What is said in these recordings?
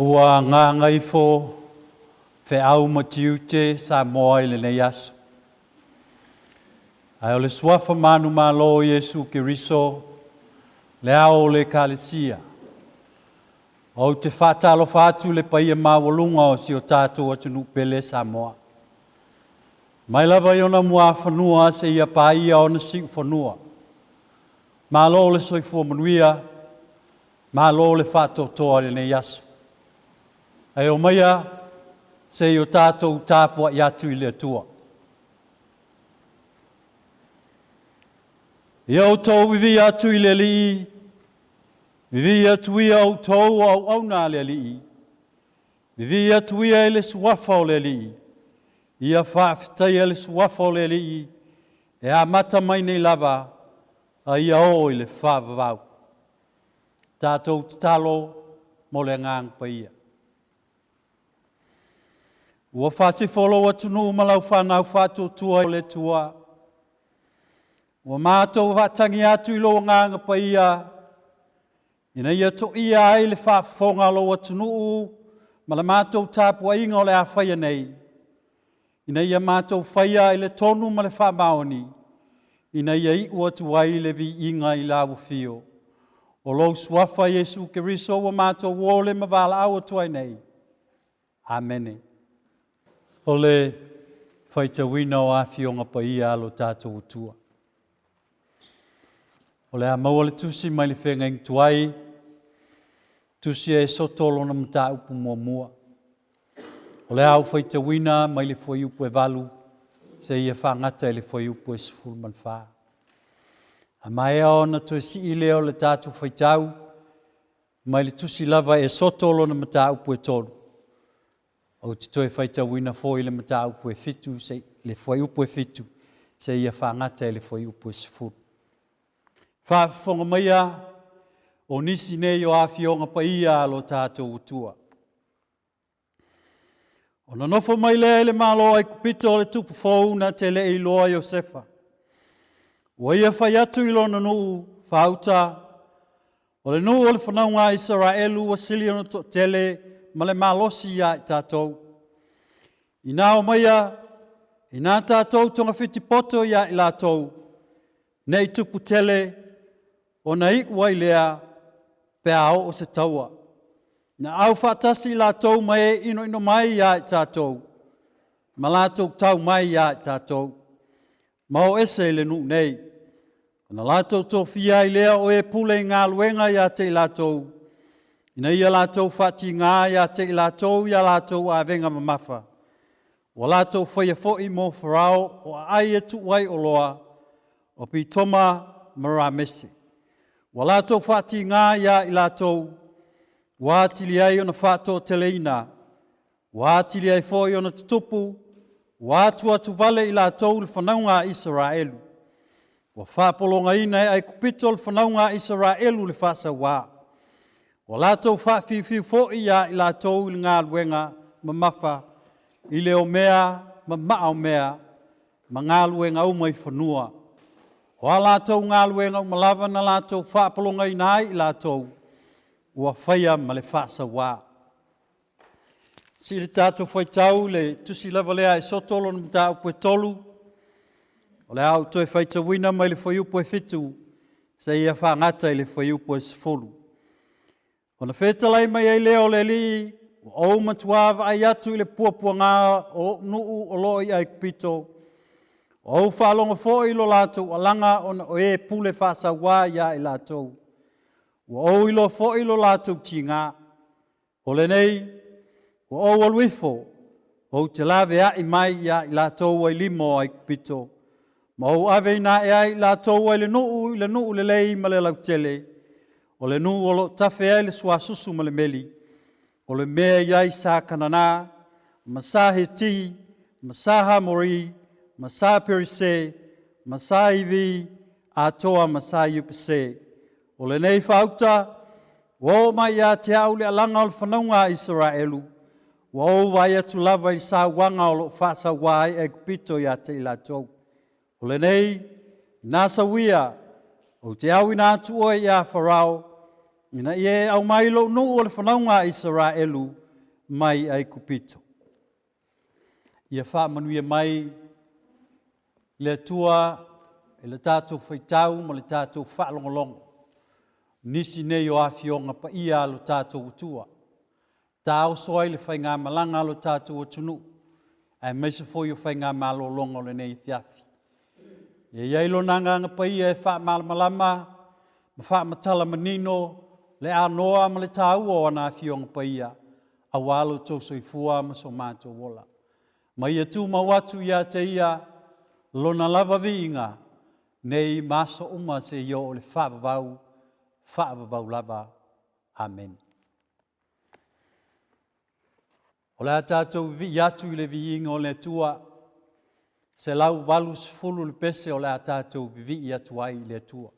Ua gagaifo feau ma tiute Samoa i lenei aso. Ae o le suafa manumalo o Iesu Keriso, le ao o le Ekalesia. Ou te faatalofa atu i le paia maualuga o si o tatou atunuu pele Samoa. Mai lava i ona muafanua seia paia ona siufanua. Malo le soifua manuia, malo le faatoatoa i lenei aso. Ae omaia se i o tatou tapuai atu i le Atua. Ia outou vivii atu i le Alii, vivii atu ia outou o auauna a le Alii, vivii atu ia i le suafa o le Alii, ia faafetaia le suafa o le Alii e amata mai nei lava a ia oo i le faavavau. Tatou tatalo mo le Agaga Paia. Ua faasifo lou atunuu ma lau fanau faatuatua o le Atua. Ua matou faatagi atu i lou Agaga Paia ina ia toia ai le faafofoga a lou atunuu ma la matou tapuaiga o le a faia nei, ina ia matou faia i le tonu ma le faamaoni, ina ia iu atu ai le viiga i lau afio. O lou suafa Iesu Keriso ua matou ole ma valaau atu ai nei. Amene. O le faitauina o Afioga Paia a lo tatou Atua. O le a maua le tusi mai le feagaiga tuai, tusi a Esoto lona mataupu muamua. O le a ou faitauina mai le fuaiupu e 8 seia faagata i le fuaiupu e 14. A maea ona toe sii lea o le tatou faitau mai le tusi lava a Esoto lona mataupu e 3, ou te toe faitauina foi le mataupu e 7, se, le fuaiupu e 7 seia faagata i le fuaiupu e 10. Faafofoga maia o nisi nei o afioga paia a lo tatou Atua. Ona nofo mai lea i le Malo o Aikupito o le tupu fou na te le i iloa Iosefa. Ua ia fai atu i lona nuu faauta, o le nuu o le fanauga a Isaraelu ua sili ona toatele ma le malosi ia i tatou. Inā omaia, inā tatou togafiti poto ia i latou, ne i tupu tele, ona iu ai lea pe a oo se taua. Na au faatasi i latou ma e inoino mai ia i tatou, ma latou tau mai ia i tatou, ma o ese i le nuu nei. Ona latou tofia ai lea o e pule i galuega ia te i latou, ina ia latou faatigā ia te i latou i a latou avega mamafa, ua latou faia foi mo Farao o aai e tuu ai oloa, o Pitoma ma Ramese. Ua latou faatigā ia i latou, ua atili ai ona faatoateleina, ua atili ai foi ona tutupu, ua atuatuvale i latou le fanauga a Isaraelu. Ua faapologaina e Aikupito le fanauga a Isaraelu le faasauā. Ua latou faafiufiu foi ia i latou i le galuega mamafa, i le omea ma maomea, ma galuega uma i fanua. O a latou galuega uma lava na latou faapologaina ai i latou, ua faia ma le faasauā. Sii le tatou faitau le tusi lava lea a Esoto lona mataupu e 3, o le a ou toe faitauina mai le fuaiupu e 7 seia faagata i le fuaiupu e 10. Ona fetalai mai ai lea o le Alii, ua ou matuā vaai atu i le puapuaga o ou nuu o lo o i Aikupito, ua ou faalogo foi i lo latou alaga ona o e pule faasauā ia i latou. Ua ou iloa foi lo latou tiga. O lenei, ua ou alu ifo, ou te laveai mai ia i latou ai lima o Aikupito, ma ou aveina ae ai i latou ai le nuu i le nuu lelei ma le lautele, o le nuu o lo o tafe ai le suasusu ma le meli, o le mea e i ai sa Kanana, ma sa Heti, ma sa Hamori, ma sa Perise, ma sa Ivi, atoa ma sa Iepuse. O lenei faauta, ua oo mai ia te au le alaga o le fanauga a Isaraelu, ua ou vaai atu lava i le sauaga o lo o faasauā ai Aikupito ia te i latou. O lenei, inā sau ia, ou te auina atu oe iā Farao, ina ia e aumai lou nuu o le fanauga a Isaraelu mai Aikupito. Ia faamanuia mai le Atua i le tatou faitau ma le tatou faalogologo. Nisi nei o afioga paia a lo tatou Atua. Taoso ai le faigamalaga a lo tatou atunuu, aemaise foi o faigamalologa o lenei afiafi. Ia i ai Lona Agaga Paia e faamalamalama ma faamatala manino le anoa ma le taua o ana Afioga Paia aua lo outou soifua ma so matou ola. Ma ia tumau atu ia te Ia Lona lava viiga nei ma aso uma seia oo i le faavavau, faavavau lava. Amene. O le a tatou vivii atu i le viiga o le Atua, 180 le pese o le a tatou vivii atu ai i le Atua.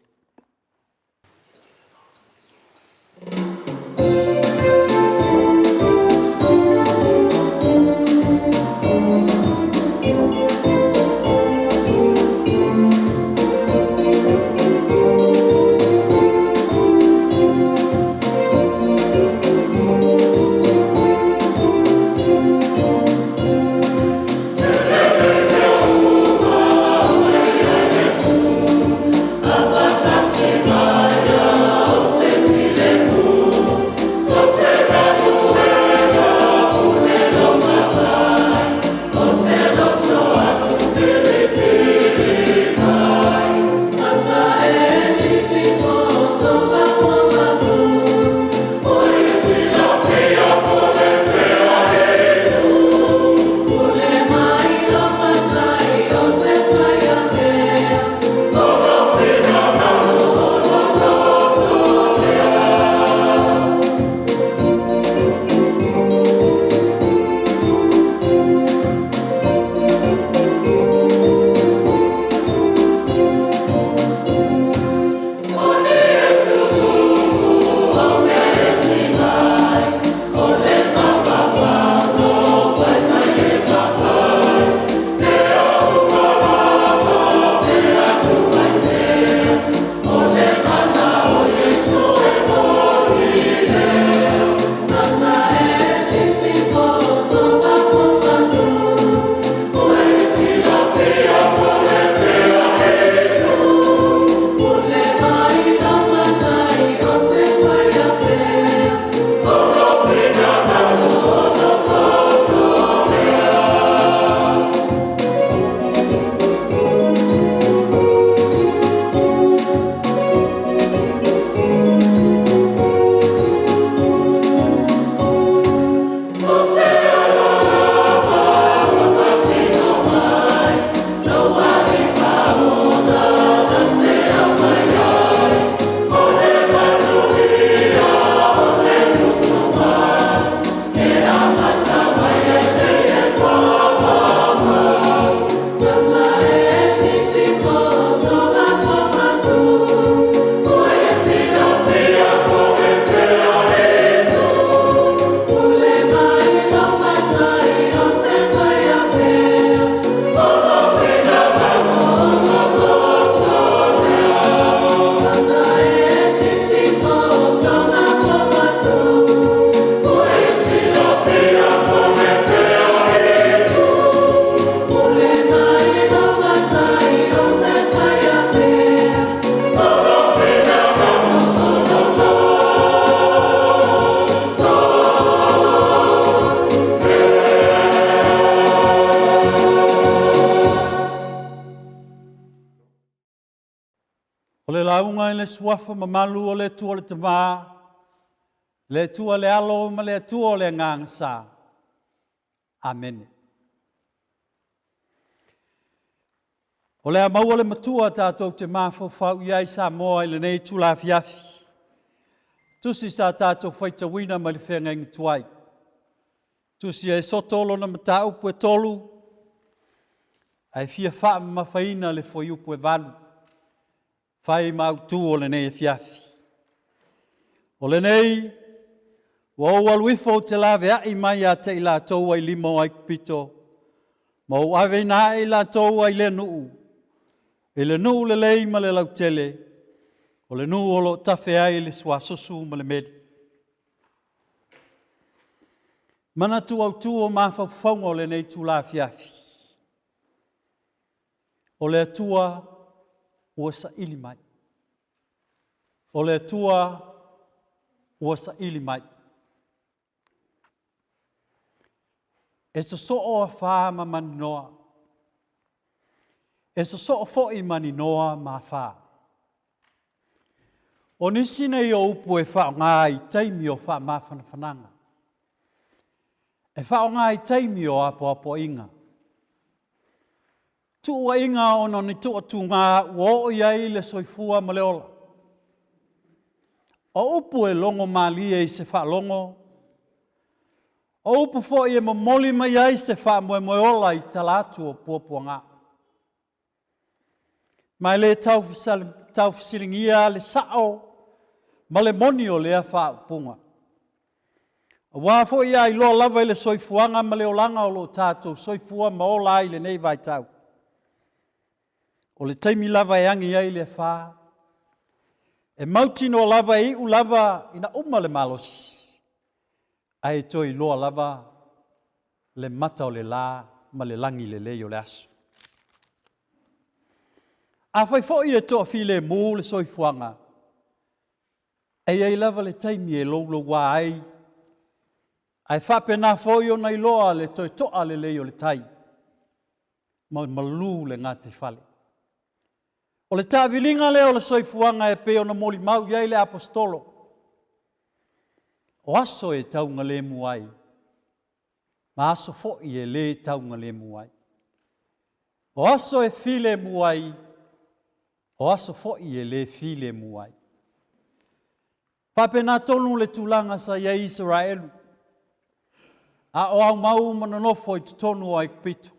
O le lauga i le suafa mamalu o le Atua le Tama, le Atua le Alo ma le Atua o le Agaga Sa. Amene. O le a maua le matua tatou te mafaufau i ai Samoa i lenei itula afiafi. Tusi sa tatou faitauina mai le feagaiga tuai. Tusi a Esoto lona mataupu e tolu, ae fia faamamafaina le fuaiupu e valu. Fai ma autu o lenei afiafi. O lenei, ua ou alu ifo ou te laveai mai ia te i latou ai lima o Aikupito, ma ou aveina ae i latou ai lea nuu, i le nuu lelei ma le lautele. O le nuu o lo o tafe ai le suasusu ma le meli. Manatu autu o mafaufauga o lenei itula afiafi, o le Atua ua saili mai. O le Atua ua saili mai. E sosoo afa ma maninoa. E sosoo foi maninoa ma afa. O nisi nei o upu e faaaoga i taimi o faamafanafanaga. E faaaoga i taimi o apoapoaiga. Tuuaiga ona o ni toatuga ua oo i ai le soifua ma le ola. O upu e logo malie i se faalogo, o upu foi e momoli mai ai se faamoemoe ola i tala atu o puapuaga. Ma e le taufesiligia le sao ma le moni o lea faaupuga. Aua foi a iloa lava i le soifuaga ma le olaga o lo o tatou soifua ma ola ai i lenei vaitau, o le taimi lava e agi ai le afa, e mautinoa lava e iu lava ina uma le malosi, ae toe iloa lava le mata o le la ma le lagi lelei o le aso. Afai foi e toafilemu le soifuaga, E i ai lava le taimi e louloua ai, ae faapena foi ona iloa le toe to'a lelei o le tai ma malu le gataifale. O le taaviliga lea o le soifuaga e pei ona molimau i ai le Aposetolo, o aso e taugalemu ai, ma aso foi e lē taugalemu ai. O aso e filemu ai, o aso foi e lē filemu ai. Faapena tonu le tulaga sa i ai Isaraelu, a o aumau ma nonofo i totonu o Aikupito.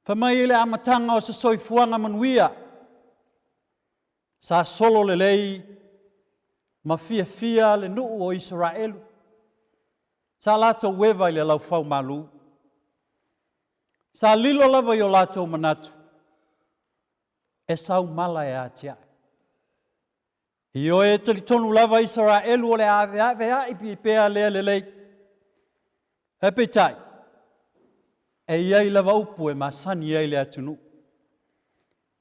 Fai mai i le amataga o se soifuaga manuia, sa solo lelei ma fiafia le nuu o Isaraelu. Sa latou eva i le laufaumalu. Sa lilo lava i o latou manatu, e sau mala e atiae. Ioe, e talitonu lava Isaraelu o le a aveaveai pea lea lelei. Ae peitai, e i ai lava upu e masani ai le atunuu,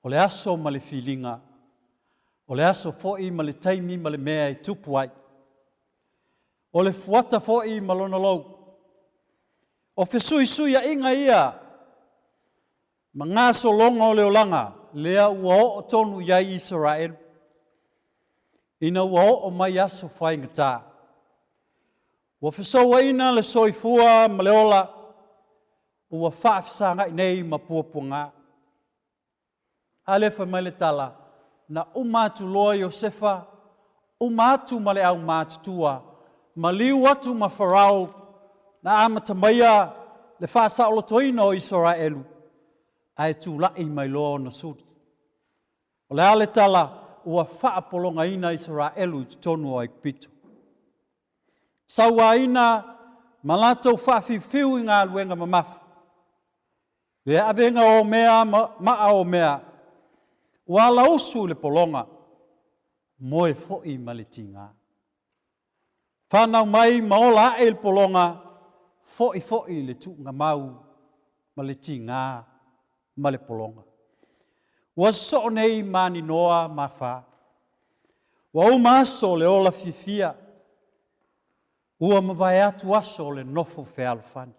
o le aso ma le filiga, o le aso foi ma le taimi ma le mea e tupu ai. O le fuata foi ma lona lou. O fesuisuiaiga ia ma gasologa o le olaga lea ua oo tonu i ai Isaraelu, ina ua oo mai aso faigata. Ua fesouaina le soifua ma le ola, ua faafesagai nei ma puapuaga. A lea fai mai le tala, na uma atu loa Iosefa, uma atu ma le aumatutua, maliu atu ma Farao, na amata maia le faasaolotoina o Isaraelu, ae tulai mai loa ona suli. O le a le tala? Ua faapologaina Isaraelu i totonu o Aikupito. Sauaina ma latou faafiufiu i galuega mamafa. Le avega o mea ma maa o mea, ua alausu i le pologa, moe foi ma le tiga. Fanau mai ma ola ae i le pologa, foi foi i le tuugamau ma le tiga ma le pologa. Ua sosoo nei maninoa ma afa. Ua uma aso o le ola fiafia, ua mavae atu aso o le nofo fealofani.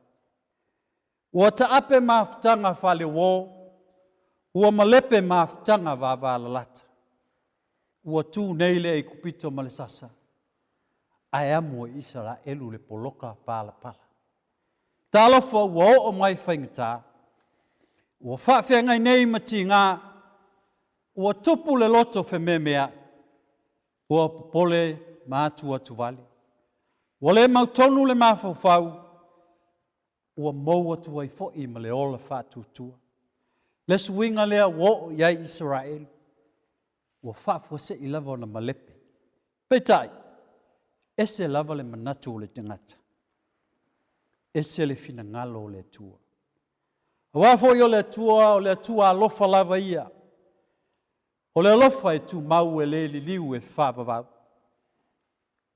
Ua taape mafutaga faaleuo, ua malepe mafutaga vavalalata. Ua tu nei le Aikupito ma le sasa, ae amo e Isaraelu le poloka palapala. Talofa ua oo mai faigata, ua faafeagai nei ma tiga, ua tupu le loto fememeai, ua popole ma atuatuvale. Ua le mautonu le mafaufau, ua mou atu ai foi ma le ola faatuatua. Le suiga lea ua oo i ai Isaraelu, ua faafuasei lava ona malepe. Peitai, ese lava le manatu o le tagata, ese le finagalo o le Atua. Aua foi o le Atua, o le Atua alofa lava ia. O le alofa e tumau e le liliu e faavavau.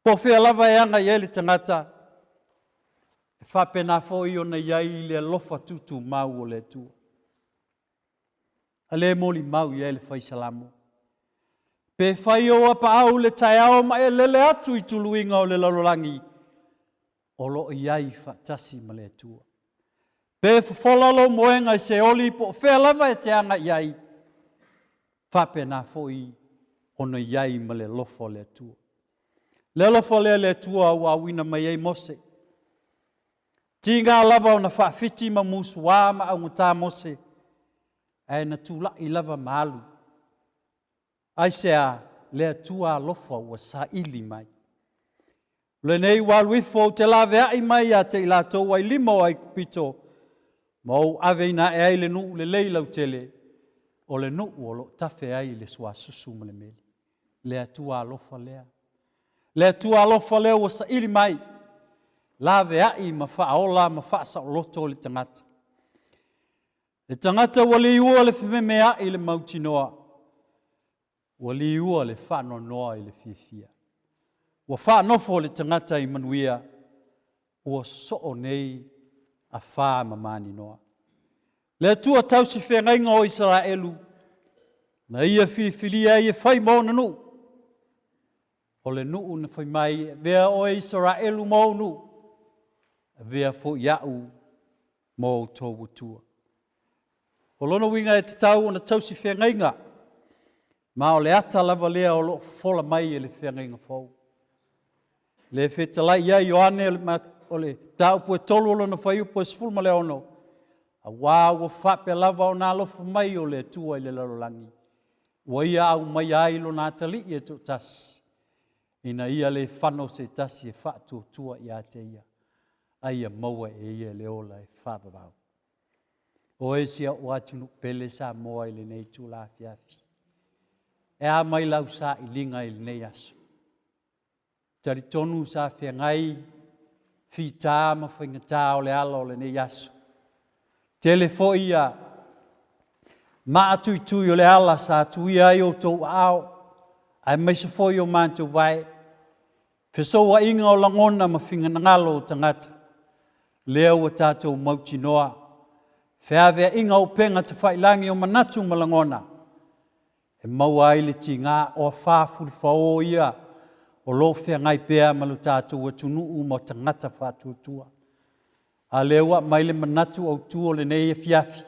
Po o fea lava e aga i ai le tagata, e faapena foi ona i ai le alofa tutumau o le Atua. A lea e molimau i ai le fai Salamo. Pe fai ou apaau i le taeao ma e lele atu i tuluiga o le lalolagi, o lo o i ai faatasi ma le Atua. Pe fofola lou moega i Seoli po o fea lava e te aga i ai, faapena foi ona i ai ma le alofa o le Atua. Le alofa lea le Atua ua auina mai ai Mose. Tiga lava ona faafiti ma musuā ma augata Mose, ae na tulai lava ma alu. Aisea? Le Atua alofa ua saili mai. O lenei ua alu ifo ou te laveai mai ia te i latou ai lima o Aikupito, ma ou aveina ae ai le nuu lelei lautele, o le nuu o lo o tafe ai le suasusu ma le meli. Le Atua alofa lea. Le Atua alofa lea ua saili mai, laveai ma faaola ma faasaoloto le tagata. Le tagata ua liua le fememeai i le mautinoa, ua liua le faanoanoa i le fiafia. Ua faanofo le tagata i manuia, ua sosoo nei afa ma maninoa. Le Atua tausi feagaiga o Isaraelu, na ia filifilia ai e fai ma ona nuu. O le nuu na fai mai, e avea oe Isaraelu ma ou nuu, avea foi au ma outou Atua. O lona uiga e tatau ona tausi feagaiga, ma o le ata lava lea o lo o fofola mai e le feagaiga fou. Le fetalai i ai Ioane o le mataupu e 3 o lona fuaiupu e 16, auā ua faapea lava ona alofa mai o le Atua i le lalolagi, ua ia aumaia ai lona atalii e toatasi, ina ia le fano se tasi e faatuatua ia te ia, a ia maua e ia le ola e faavavau. O e si ou atunuu pele Samoa i lenei itula afiafi, e a mai lau sailiga i lenei aso? Talitonu sa feagai fita ma faigata o le ala o lenei aso. Tele foi ia maatuitui o le ala sa tuia ai outou aao, aemaise foi o matou vae. Fesouaiga o lagona ma finagalo o tagata, lea ua tatou mautinoa, feaveaiga o upega tafailagi o manatu ma lagona, e maua ai le tiga o afa fulufao ia o lo o feagai pea ma lo tatou atunuu ma tagata faatuatua. A lea ua aumai le manatu autu o lenei afiafi,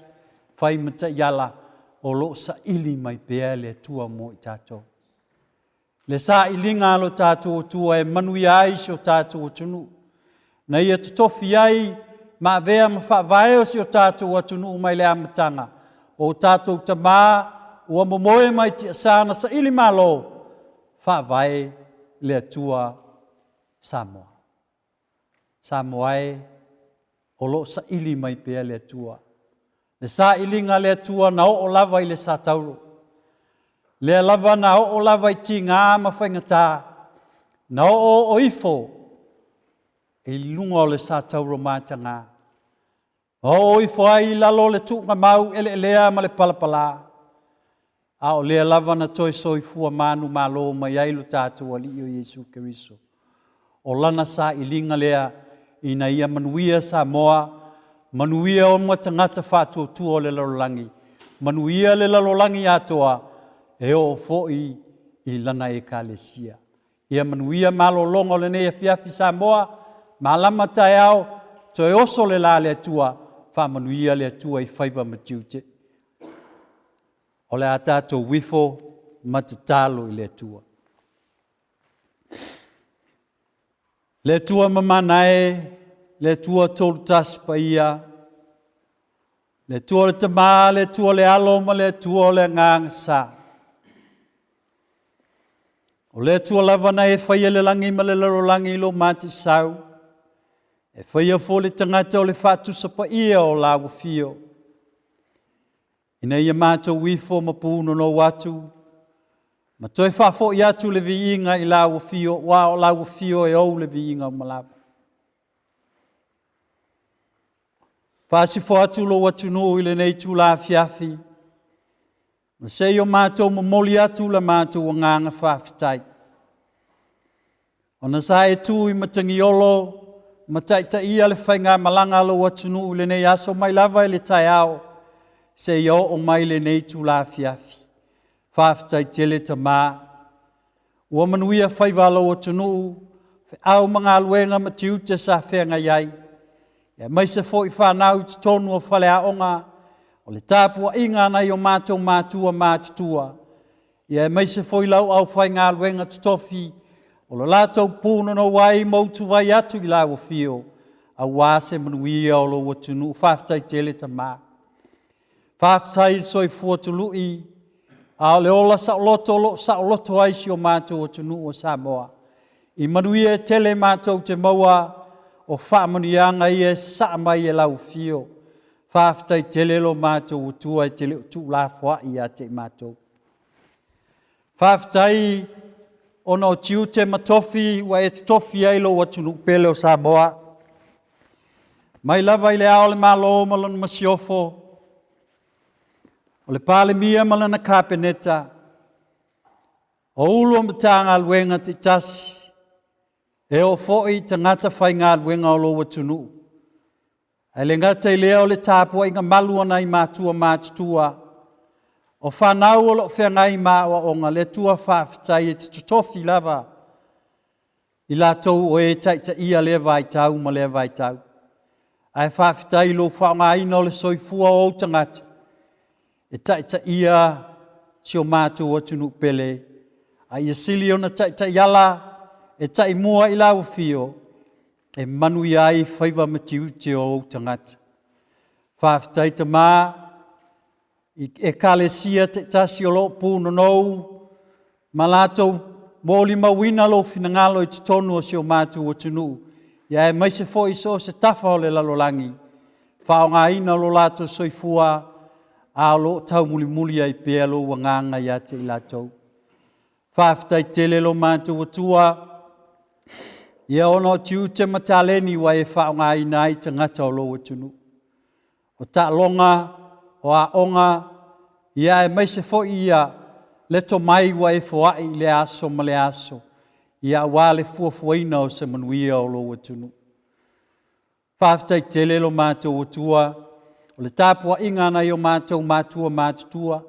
fai ma taiala, o lo o saili mai pea le Atua mo i tatou. Le sailiga a lo tatou Atua e manuia ai si o tatou atunuu, na ia totofi ai ma avea ma faavae o si o tatou atunuu mai le amataga, o tatou tamā ua momoe mai tiasa na saili malo, faavae le Atua Samoa. Samoa e, o lo o saili mai pea le Atua. Le sailiga a le Atua na oo lava i le Satauro. Lea lava na oo lava i tiga ma faigata, na oooo ifo i luga o le Satauro mataga. Ma oo ifo ai i lalo o le tuugamau eleelea ma le palapala. A o lea lava na toe soifua manumalo mai ai lo tatou Alii o Iesu Keriso. O lana sailiga lea ina ia manuia Samoa, manuia uma tagata faatuatua o le lalolagi, manuia le lalolagi atoa, e oo foi i lana Ekalesia. Ia manuia malologa o lenei afiafi Samoa, malama taeao, toe oso le la a le Atua, faamanuia le Atua i faiva ma tiute. O le a tatou ifo ma tatalo i le Atua. Le Atua mamana e, le Atua tolutasi paia, le Atua o le Tama, le Atua o le Alo ma le Atua o le Agaga Sa. O le Atua lava na e faia le lagi ma le lalolagi i lo matisau, e faia foi le tagata o le faatusa paia o la ua fio. Ina ia matou ifo ma punonou atu, ma toe faafoi atu le viiga i la ua fio, aua o la ua fio e ou le viiga uma lava. Faasifo atu lou atunuu i lenei itula afiafi. Ma se i o matou momoli atu la matou agaga faafetai. Ona sa e tu i Matagiolo ma taitaia le faigamalaga a lou atunuu i lenei aso mai lava i le taeao seia oo mai lenei itula afiafi. Faafetai tele Tama, ua manuia faiva a lou atunuu, feau ma galuega ma tiute sa feagai ai, aemaise foi fanau i totonu o faleaoga, o le tapuaiga a nai o matou matua matutua, ia aemaise foi lau aufaigaluega totofi o lo latou punonou ai ma utuvai atu i lau afio aua se manuia o lou atunuu. Faafetai tele Tama. Faafetai i le soifua tului a o le ola saoloto o lo o saoloto ai si o matou atunuu o Samoa. I manuia e tele matou te maua o faamanuiaga ia e sasaa mai e lau afio. Faafetai tele lo matou Atua e te le o tuulafoai ia te i matou. Faafetai ona o tiute ma tofi ua e totofi ai lou atunuu pele o Samoa. Mai lava i le Ao o le Malo ma lana Masiofo, o le Palemia ma lana Kapeneta, o Ofisa Sili o Matagaluega taitasi, e oo foi i tagata faigaluega o lou atunuu. Ae le gata i lea o le tapuaiga malu a nai matua matutua, o fanau o lo o feagai ma aoaoga, le Atua faafetai e te totofi lava i latou o e taitaia lea vaitau ma lea vaitau. Ae faafetai i lou faaaogaina o le soifua o ou tagata e taitaia si o matou atunuu pele, a ia sili ona taitaiala e taimua i lau afio e manuia ai faiva ma tiute o ou tagata. Faafetai Tama i Ekalesia taitasi o lo o punonou ma latou molimauina lou finagalo i totonu o si o matou atunuu, aemaise foi so o se tafa o le lalolagi, faaaogaina lo latou soifua a o lo o taumulimuli ai pea lou agaga ia te i latou. Faafetai tele lo matou Atua, ia ona o tiute ma taleni ua e faaaogaina ai tagata o lou atunuu. O taaloga, o aoga, ia aemaise foi ia le tomai ua e foai i lea aso ma lea aso, ia aua le fuafuaina o se manuia o lou atunuu. Faafetai tele lo matou Atua, o le tapuaiga a nai o matou matua matutua,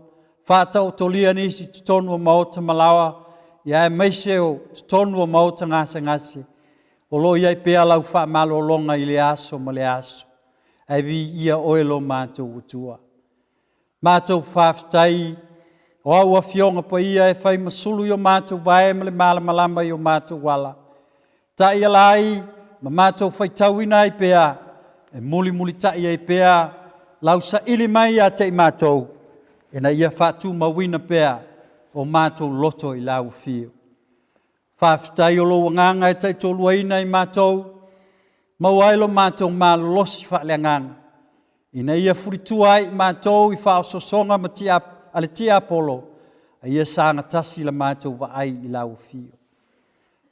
faataotolia nisi i totonu o maota ma laoa, ia aemaise o totonu o maota gasegase, o lo o i ai pea lau faamalologa i lea aso ma lea aso. Ae viia oe lo matou Atua. Matou faafetai o au Afioga Paia e fai ma sulu i o matou vae ma le malamalama i o matou ala, taiala ai ma matou faitauina ai pea, e mulimulitai ai pea lau saili mai ia te i matou, ina ia faatumauina pea o matou loto i lau afio. Faafetai o lou agaga e taitoluaina i matou, maua ai lo matou malolosi faaleagaga, ina ia fulitua ai i matou i faaosoosoga ma tia, a le tiapolo, a ia saga tasi la matou vaai i lau afio.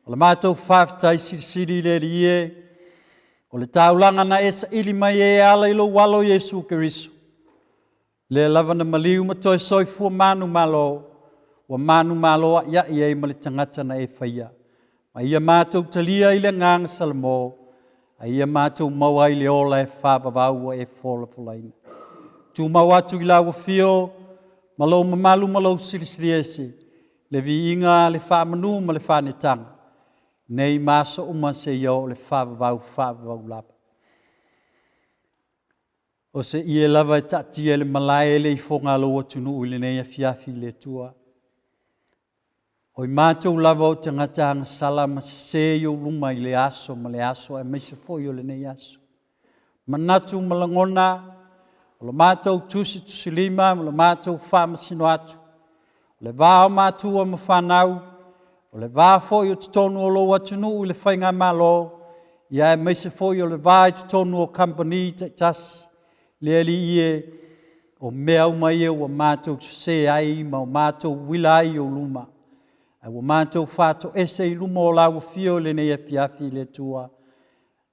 O le matou faafetai silisili i le Alii e, o le taulaga na e saili mai ai e ala i lou alo Iesu Keriso, lea lava na maliu ma toe soifua manumalo, ua manumalo a'ia'i ai ma le tagata na e faia. Ma ia matou talia i le agaga salamo, a ia matou maua ai le ola e faavavau ua e folafolaina. Tumau atu i lau afio ma lou mamalu ma lou silisiliese, le viiga, le faamanu ma le faanetaga, nei ma aso uma seia oo i le faavavau, faavavau lava. O se ie lava e taatia i le malae e le ifoga a lou atunuu i lenei afiafi le Atua. O i matou lava o tagata agasala ma sese i ou luma i le aso ma le aso aemaise foi o lenei aso. Manatu ma lagona, o lo matou tusitusilima ma lo matou faamasino atu, o le va o matua ma fanau, o le va foi o totonu o lou atunuu i le faigamalo, ia aemaise foi o le va i totonu o kamupani taitasi. Le Alii e, o mea uma ia ua matou sese ai ma o matou uila ai i ou luma, ae ua matou faatoese i luma o lau afio i lenei afiafi le Atua,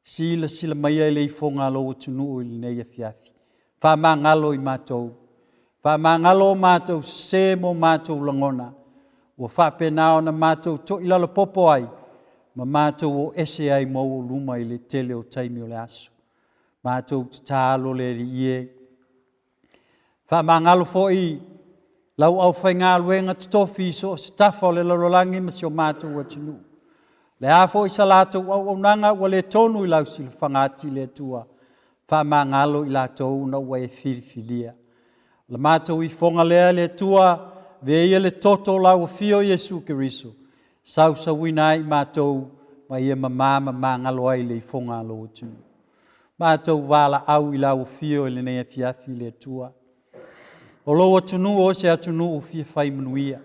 silasila maia i le ifoga a lou atunuu i lenei afiafi. Faamagalo i matou. Faamagalo o matou sesē ma o matou lagona, ua faapena ona matou toilalopopo ai ma matou o ese ai ma ou luma i le tele o taimi o le aso. Matou tatalo le Alii e, faamagalo foi lau aufaigaluega totofi i so o se tafa o le lalolagi ma si o matou atunuu. Le a foi sa latou auaunaga ua le tonu i lau silafaga ati le Atua, faamagalo i latou ona ua e filifilia. O le matou ifoga lea le Atua, avea ia le toto o lau Afio Iesu Keriso, sausauina ai i matou ma ia mama ma magalo ai le ifoga a lou atunuu. Matou valaau i lau Afio i lenei afiafi le Atua. O lou atunuu o se atunuu fia fai manuia.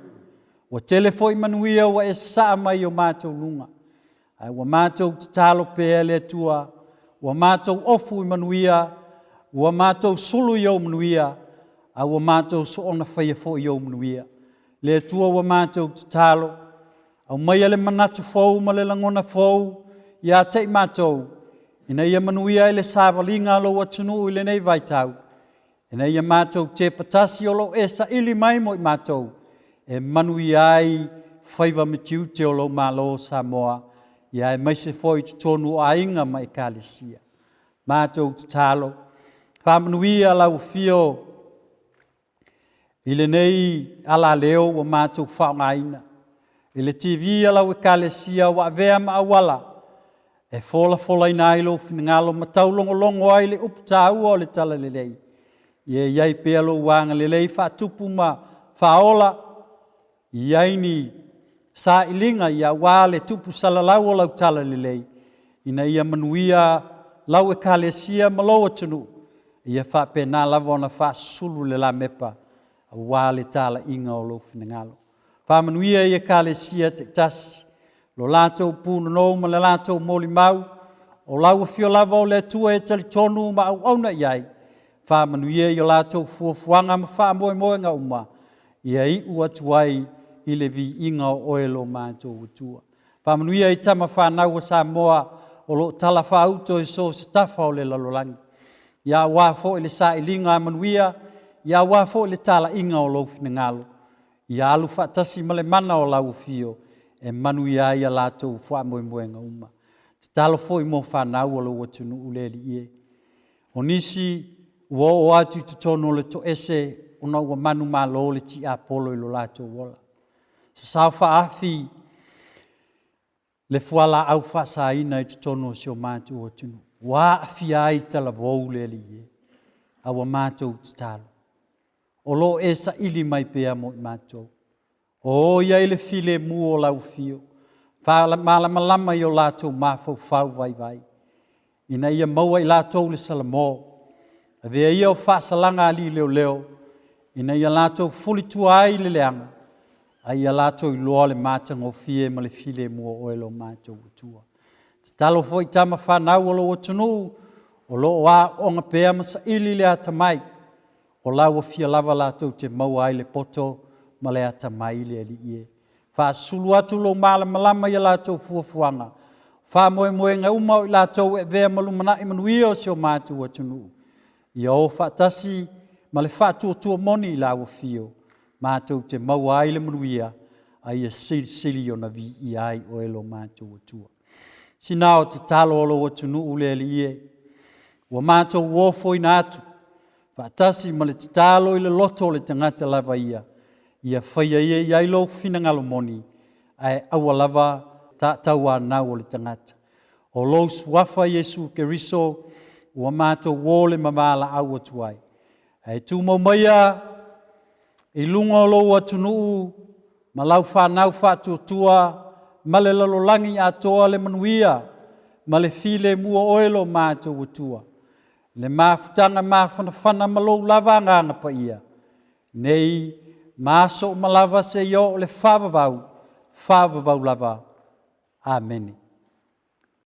Ua tele foi manuia ua e sasaa mai i o matou luga. Ae ua matou tatalo pea le Atua, ua matou ofu i manuia, ua matou sulu i ou manuia, a ua matou soona faia foi i ou manuia. Le Atua ua matou tatalo, aumaia le manatu fou ma le lagona fou ia te i matou, ina ia manuia ai le savaliga a lou atunuu i lenei vaitau, ina ia matou tepa tasi o lo o e saili mai mo i matou, e manuia ai faiva ma tiute o lou Malo o Samoa, ia aemaise foi i totonu o aiga ma ekalesia. Matou tatalo, faamanuia lau afio i lenei alaleo ua matou faaaogaina, i le TV a lau ekalesia ua avea ma auala e folafolaina ai lou finagalo ma taulogologo ai le upu taua o le Talalelei, ia i ai pea lou agalelei faatupu ma faaola, i ai ni sailiga ia aua le tupu salalau o lau Talalelei, ina ia manuia lau ekalesia ma lou atunuu, ia faapena lava ona faasusulu le lamepa aua le talaiga o lou finagalo. Faamanuia i ekalesia taitasi, lo latou punonou ma le latou molimau, o lau afio lava o le Atua e talitonu ma auauna i ai, faamanuia i o latou fuafuaga ma faamoemoega uma, ia iu atu ai i le viiga o oe lo matou Atua. Faamanuia i tama fanau a Samoa o lo o talafaauto i so o se tafa o le lalolagi. Ia aua foi le sailiga a manuia, ia aua foi le talaiga o lou finagalo, ia alu faatasi ma le mana o lau afio e manuia ai a latou faamoemoega uma. Tatalo foi mo fanau a lou atunuu le Alii e. O nisi ua oo atu i totonu o le toese ona ua manumalo le tiapolo i lo latou ola. Sasao faaafi le fualaau faasaina i totonu o si o matou atunuu, ua aafia ai talavou le Alii e, a ua matou tatalo, o lo o e saili mai pea mo i matou. O i ai le filemu o lau afio, faamalamalama i o latou mafaufau vaivai, ina ia maua i latou le salamo. Avea ia o faasalaga a alii leoleo, ina ia latou fulitua ai le leaga, a ia latou iloa le matagofie ma le filemu o oe lo matou Atua. Tatalo foi tama fanau o lou atunuu, o lo o aooga pea ma saili le atamai, o lau afio lava latou te maua ai le poto ma le atamai i le Alii e. Faasulu atu lou malamalama i a latou fuafuaga, faamoemoega uma o i latou e avea ma lumanai manuia o si o matou atunuu, ia o faatasi ma le faatuatua moni i lau afio, matou te maua ai le manuia, a ia silisili ona viia ai oe lo matou Atua. Sina o tatalo a lou atunuu le Alii e, ua matou ofoina atu, faatasi ma le tatalo i le loto o le tagata lava ia, ia faia ia i ai lou finagalo moni, ae aua lava tauanau o le tagata. O lou suafa Iesu Keriso ua matou o le ma valaau atu ai. Ae tumau maia i luga o lou atunuu ma lau fanau faatuatua ma le lalolagi atoa le manuia ma le filemu o oe lo matou Atua, le mafutaga mafanafana ma lou lava Agaga Paia, nei ma aso uma lava seia oo i le faavavau, faavavau lava. Amene.